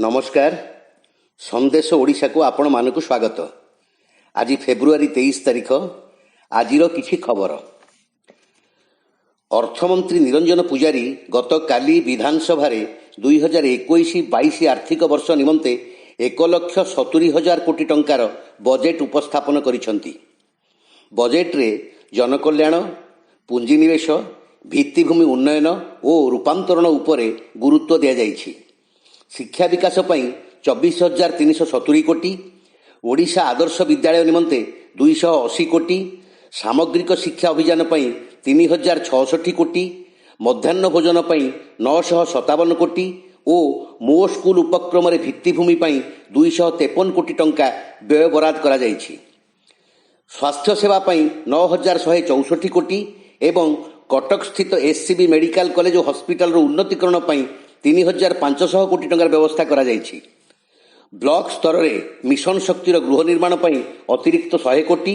ନମସ୍କାର, ସନ୍ଦେଶ ଓଡ଼ିଶାକୁ ଆପଣମାନଙ୍କୁ ସ୍ୱାଗତ। ଆଜି ଫେବୃଆରୀ 23 ତାରିଖ। ଆଜିର କିଛି ଖବର। ଅର୍ଥମନ୍ତ୍ରୀ ନିରଞ୍ଜନ ପୂଜାରୀ ଗତକାଲି ବିଧାନସଭାରେ 2021-22 ଆର୍ଥିକ ବର୍ଷ ନିମନ୍ତେ 1,70,000 କୋଟି ଟଙ୍କାର ବଜେଟ୍ ଉପସ୍ଥାପନ କରିଛନ୍ତି। ବଜେଟ୍ରେ ଜନକଲ୍ୟାଣ, ପୁଞ୍ଜିନିବେଶ, ଭିତ୍ତିଭୂମି ଉନ୍ନୟନ ଓ ରୂପାନ୍ତରଣ ଉପରେ ଗୁରୁତ୍ୱ ଦିଆଯାଇଛି। ଶିକ୍ଷା ବିକାଶ ପାଇଁ 24,370 କୋଟି, ଓଡ଼ିଶା ଆଦର୍ଶ ବିଦ୍ୟାଳୟ ନିମନ୍ତେ 280 କୋଟି, ସାମଗ୍ରିକ ଶିକ୍ଷା ଅଭିଯାନ ପାଇଁ 3,066 କୋଟି, ମଧ୍ୟାହ୍ନ ଭୋଜନ ପାଇଁ 957 କୋଟି ଓ ମୋ ସ୍କୁଲ ଉପକ୍ରମରେ ଭିତ୍ତିଭୂମି ପାଇଁ 253 କୋଟି ଟଙ୍କା ବ୍ୟୟ ବରାଦ କରାଯାଇଛି। ସ୍ୱାସ୍ଥ୍ୟସେବା ପାଇଁ 9,164 କୋଟି ଏବଂ କଟକସ୍ଥିତ ଏସ୍ସିବି ମେଡିକାଲ କଲେଜ ଓ ହସ୍ପିଟାଲର ଉନ୍ନତିକରଣ ପାଇଁ 3,500 କୋଟି ଟଙ୍କାର ବ୍ୟବସ୍ଥା କରାଯାଇଛି। ବ୍ଲକ ସ୍ତରରେ ମିଶନ ଶକ୍ତିର ଗୃହ ନିର୍ମାଣ ପାଇଁ ଅତିରିକ୍ତ 100 କୋଟି,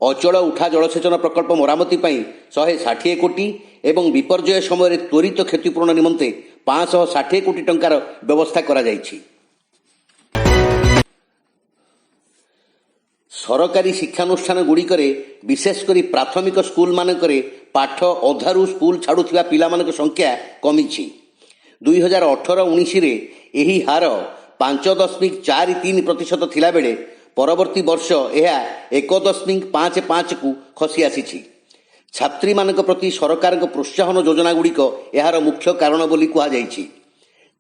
ଅଚଳ ଉଠା ଜଳସେଚନ ପ୍ରକଳ୍ପ ମରାମତି ପାଇଁ 160 କୋଟି ଏବଂ ବିପର୍ଯ୍ୟୟ ସମୟରେ ତ୍ୱରିତ କ୍ଷତିପୂରଣ ନିମନ୍ତେ 560 କୋଟି ଟଙ୍କାର ବ୍ୟବସ୍ଥା କରାଯାଇଛି। ସରକାରୀ ଶିକ୍ଷାନୁଷ୍ଠାନଗୁଡ଼ିକରେ, ବିଶେଷ କରି ପ୍ରାଥମିକ ସ୍କୁଲମାନଙ୍କରେ ପାଠ ଅଧାରୁ ସ୍କୁଲ ଛାଡୁଥିବା ପିଲାମାନଙ୍କ ସଂଖ୍ୟା କମିଛି। 2018-19ରେ ଏହି ହାର 5.43% ଥିଲାବେଳେ ପରବର୍ତ୍ତୀ ବର୍ଷ ଏହା 1.55କୁ ଖସି ଆସିଛି। ଛାତ୍ରୀମାନଙ୍କ ପ୍ରତି ସରକାରଙ୍କ ପ୍ରୋତ୍ସାହନ ଯୋଜନାଗୁଡ଼ିକ ଏହାର ମୁଖ୍ୟ କାରଣ ବୋଲି କୁହାଯାଇଛି।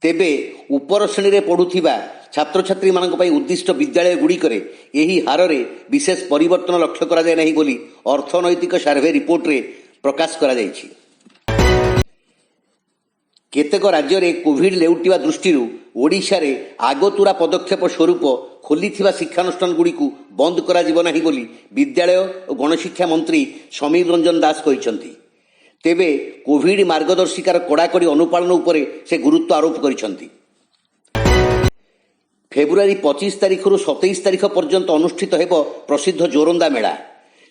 ତେବେ ଉପର ଶ୍ରେଣୀରେ ପଢ଼ୁଥିବା ଛାତ୍ରଛାତ୍ରୀମାନଙ୍କ ପାଇଁ ଉଦ୍ଦିଷ୍ଟ ବିଦ୍ୟାଳୟଗୁଡ଼ିକରେ ଏହି ହାରରେ ବିଶେଷ ପରିବର୍ତ୍ତନ ଲକ୍ଷ୍ୟ କରାଯାଇ ନାହିଁ ବୋଲି ଅର୍ଥନୈତିକ ସର୍ଭେ ରିପୋର୍ଟରେ ପ୍ରକାଶ କରାଯାଇଛି। କେତେକ ରାଜ୍ୟରେ କୋଭିଡ୍ ଲେଉଟିବା ଦୃଷ୍ଟିରୁ ଓଡ଼ିଶାରେ ଆଗତୁରା ପଦକ୍ଷେପ ସ୍ୱରୂପ ଖୋଲିଥିବା ଶିକ୍ଷାନୁଷ୍ଠାନଗୁଡ଼ିକୁ ବନ୍ଦ କରାଯିବ ନାହିଁ ବୋଲି ବିଦ୍ୟାଳୟ ଓ ଗଣଶିକ୍ଷା ମନ୍ତ୍ରୀ ସମୀର ରଞ୍ଜନ ଦାଶ କହିଛନ୍ତି। ତେବେ କୋଭିଡ୍ ମାର୍ଗଦର୍ଶିକାର କଡ଼ାକଡ଼ି ଅନୁପାଳନ ଉପରେ ସେ ଗୁରୁତ୍ୱ ଆରୋପ କରିଛନ୍ତି। ଫେବୃଆରୀ 25 ତାରିଖରୁ 27 ତାରିଖ ପର୍ଯ୍ୟନ୍ତ ଅନୁଷ୍ଠିତ ହେବ ପ୍ରସିଦ୍ଧ ଜୋରନ୍ଦା ମେଳା।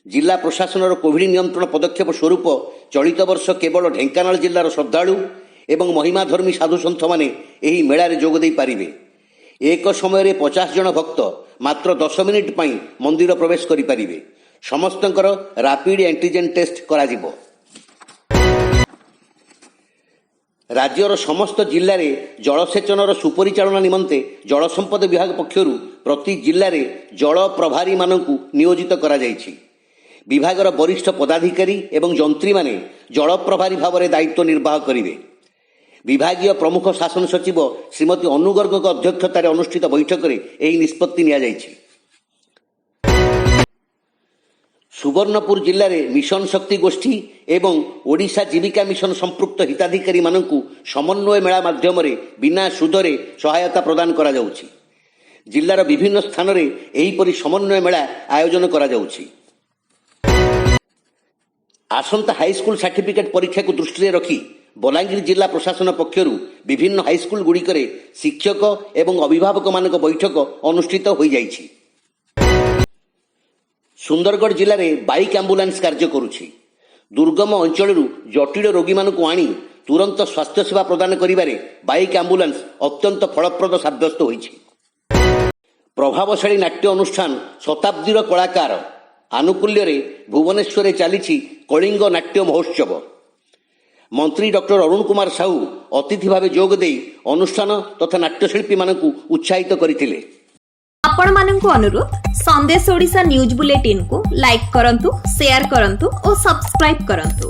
ଜିଲ୍ଲା ପ୍ରଶାସନର କୋଭିଡ୍ ନିୟନ୍ତ୍ରଣ ପଦକ୍ଷେପ ସ୍ୱରୂପ ଚଳିତ ବର୍ଷ କେବଳ ଢେଙ୍କାନାଳ ଜିଲ୍ଲାର ଶ୍ରଦ୍ଧାଳୁ ଏବଂ ମହିମାଧର୍ମୀ ସାଧୁସନ୍ଥମାନେ ଏହି ମେଳାରେ ଯୋଗ ଦେଇପାରିବେ। ଏକ ସମୟରେ 50 ଜଣ ଭକ୍ତ ମାତ୍ର 10 ମିନିଟ୍ ପାଇଁ ମନ୍ଦିର ପ୍ରବେଶ କରିପାରିବେ। ସମସ୍ତଙ୍କର ରାପିଡ୍ ଆଣ୍ଟିଜେନ୍ ଟେଷ୍ଟ କରାଯିବ। ରାଜ୍ୟର ସମସ୍ତ ଜିଲ୍ଲାରେ ଜଳସେଚନର ସୁପରିଚାଳନା ନିମନ୍ତେ ଜଳସମ୍ପଦ ବିଭାଗ ପକ୍ଷରୁ ପ୍ରତି ଜିଲ୍ଲାରେ ଜଳ ପ୍ରଭାରୀମାନଙ୍କୁ ନିୟୋଜିତ କରାଯାଇଛି। ବିଭାଗର ବରିଷ୍ଠ ପଦାଧିକାରୀ ଏବଂ ଯନ୍ତ୍ରୀମାନେ ଜଳ ପ୍ରଭାରୀ ଭାବରେ ଦାୟିତ୍ୱ ନିର୍ବାହ କରିବେ। ବିଭାଗୀୟ ପ୍ରମୁଖ ଶାସନ ସଚିବ ଶ୍ରୀମତୀ ଅନୁ ଗର୍ଗଙ୍କ ଅଧ୍ୟକ୍ଷତାରେ ଅନୁଷ୍ଠିତ ବୈଠକରେ ଏହି ନିଷ୍ପତ୍ତି ନିଆଯାଇଛି। ସୁବର୍ଣ୍ଣପୁର ଜିଲ୍ଲାରେ ମିଶନ ଶକ୍ତି ଗୋଷ୍ଠୀ ଏବଂ ଓଡ଼ିଶା ଜୀବିକା ମିଶନ ସମ୍ପୃକ୍ତ ହିତାଧିକାରୀମାନଙ୍କୁ ସମନ୍ୱୟ ମେଳା ମାଧ୍ୟମରେ ବିନା ସୁଧରେ ସହାୟତା ପ୍ରଦାନ କରାଯାଉଛି। ଜିଲ୍ଲାର ବିଭିନ୍ନ ସ୍ଥାନରେ ଏହିପରି ସମନ୍ୱୟ ମେଳା ଆୟୋଜନ କରାଯାଉଛି। ଆସନ୍ତା ହାଇସ୍କୁଲ ସାର୍ଟିଫିକେଟ୍ ପରୀକ୍ଷାକୁ ଦୃଷ୍ଟିରେ ରଖି ବଲାଙ୍ଗୀର ଜିଲ୍ଲା ପ୍ରଶାସନ ପକ୍ଷରୁ ବିଭିନ୍ନ ହାଇସ୍କୁଲଗୁଡ଼ିକରେ ଶିକ୍ଷକ ଏବଂ ଅଭିଭାବକମାନଙ୍କ ବୈଠକ ଅନୁଷ୍ଠିତ ହୋଇଯାଇଛି। ସୁନ୍ଦରଗଡ଼ ଜିଲ୍ଲାରେ ବାଇକ୍ ଆମ୍ବୁଲାନ୍ସ କାର୍ଯ୍ୟ କରୁଛି। ଦୁର୍ଗମ ଅଞ୍ଚଳରୁ ଜଟିଳ ରୋଗୀମାନଙ୍କୁ ଆଣି ତୁରନ୍ତ ସ୍ୱାସ୍ଥ୍ୟସେବା ପ୍ରଦାନ କରିବାରେ ବାଇକ୍ ଆମ୍ବୁଲାନ୍ସ ଅତ୍ୟନ୍ତ ଫଳପ୍ରଦ ସାବ୍ୟସ୍ତ ହୋଇଛି। ପ୍ରଭାବଶାଳୀ ନାଟ୍ୟ ଅନୁଷ୍ଠାନ ଶତାବ୍ଦୀର କଳାକାର ଆନୁକୂଲ୍ୟରେ ଭୁବନେଶ୍ୱରରେ ଚାଲିଛି କଳିଙ୍ଗ ନାଟ୍ୟ ମହୋତ୍ସବ। ମନ୍ତ୍ରୀ ଡକ୍ଟର ଅରୁଣ କୁମାର ସାହୁ ଅତିଥି ଭାବେ ଯୋଗ ଦେଇ ଅନୁଷ୍ଠାନ ତଥା ନାଟ୍ୟଶିଳ୍ପୀମାନଙ୍କୁ ଉତ୍ସାହିତ କରିଥିଲେ। ଆପଣମାନଙ୍କୁ ଅନୁରୋଧ, ସନ୍ଦେଶ ଓଡ଼ିଶା ନ୍ୟୁଜ୍ ବୁଲେଟିନ୍କୁ ଲାଇକ୍ କରନ୍ତୁ, ସେୟାର କରନ୍ତୁ ଓ ସବସ୍କ୍ରାଇବ୍ କରନ୍ତୁ।